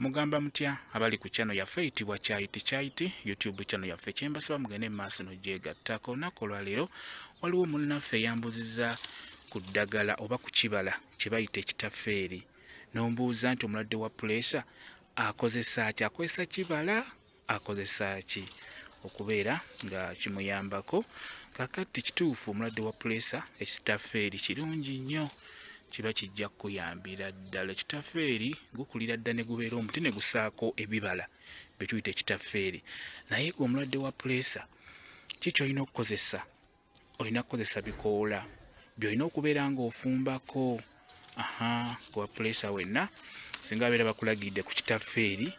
Mugamba mutya abali ku channel yaffe eyitibwa Kyayiti Kyayiti YouTube channel yaffe? Kyembasaba mugende mu maaso n'ogyegattako. Olunaku olwaleero waliwo munnaffe eyambuuzizza ku ddagala oba ku kibala kye bayita ekitafeeri, n'ombuuza nti omulwadde wa puleesa akozesa ki? Akozesa kibala, akozesa ki okubeera nga kimuyambako? Kakati kituufu omulwadde wa puleesa ekitafeeri kirungi nnyo, kiba kijja kukuyambira ddala. Ekitafeeri gukulira dda ne gubeera omuti ne gusaako ebibala bye tuyita ekitafeeri. Naye gwe omulwadde wa puleesa ki ky'olina okukozesa? Olina kukozesa bikoola by'olina okubeera ng'ofumbako. Aha, gwe wa puleesa wenna singa abeera bakulagidde ku kitafeeri,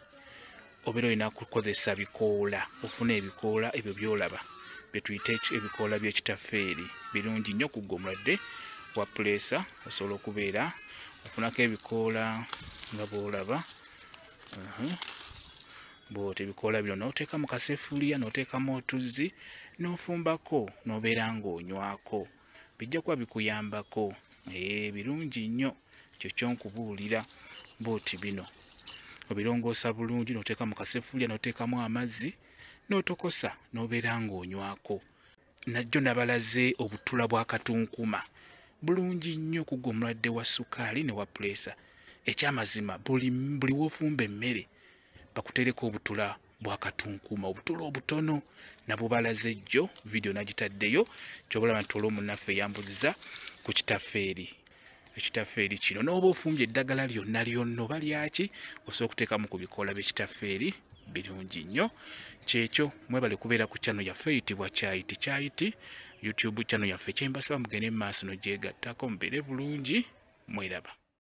obeera olina kukozesa bikoola, ofuna ebikoola ebyo by'olaba bye tuyita ebikoola by'ekitafeeri. Birungi nnyo ku ggwe omulwadde wa puleesa, osobola okubeera ofunako ebikoola nga bw'olaba bw'oti ebikoola bino n'oteeka mu kasefuliya, n'oteekamu otuzzi n'ofumbako n'obeera ng'onywako, bijja kuba bikuyambako. Birungi nnyo, kyo kyonkubuulira. Bw'oti bino obirongoosa bulungi n'oteeka mu kasefuliya, n'oteekamu amazzi n'otokosa n'obeera ng'onywako. Najjo nabalaze obutula bwa katunkuma, bulungi nnyo ku ggwe omulwadde wa sukaali ne wa puleesa. Ekyamazima buli w'ofumba emmere bakuteereko obutula bwa katunkuma, obutula obutono, nabubalaze jjo, vidiyo nagitaddeyo. Ky'obalaba nti olw'omunnaffe eyambuziza ku kitafeeri. Ekitafeeri kino n'oba ofumbye eddagala lyonna lyonna oba lyaki, osobola okuteekamu ku bikoola by'ekitafeeri, birungi nnyo. Kyekyo, mwebale kubeera ku channel yaffe eyitibwa Kyayiti Kyayiti YouTube channel yaffe. Kyembasaba mugende mu maaso n'ogyegattako, mubeere bulungi, mweraba.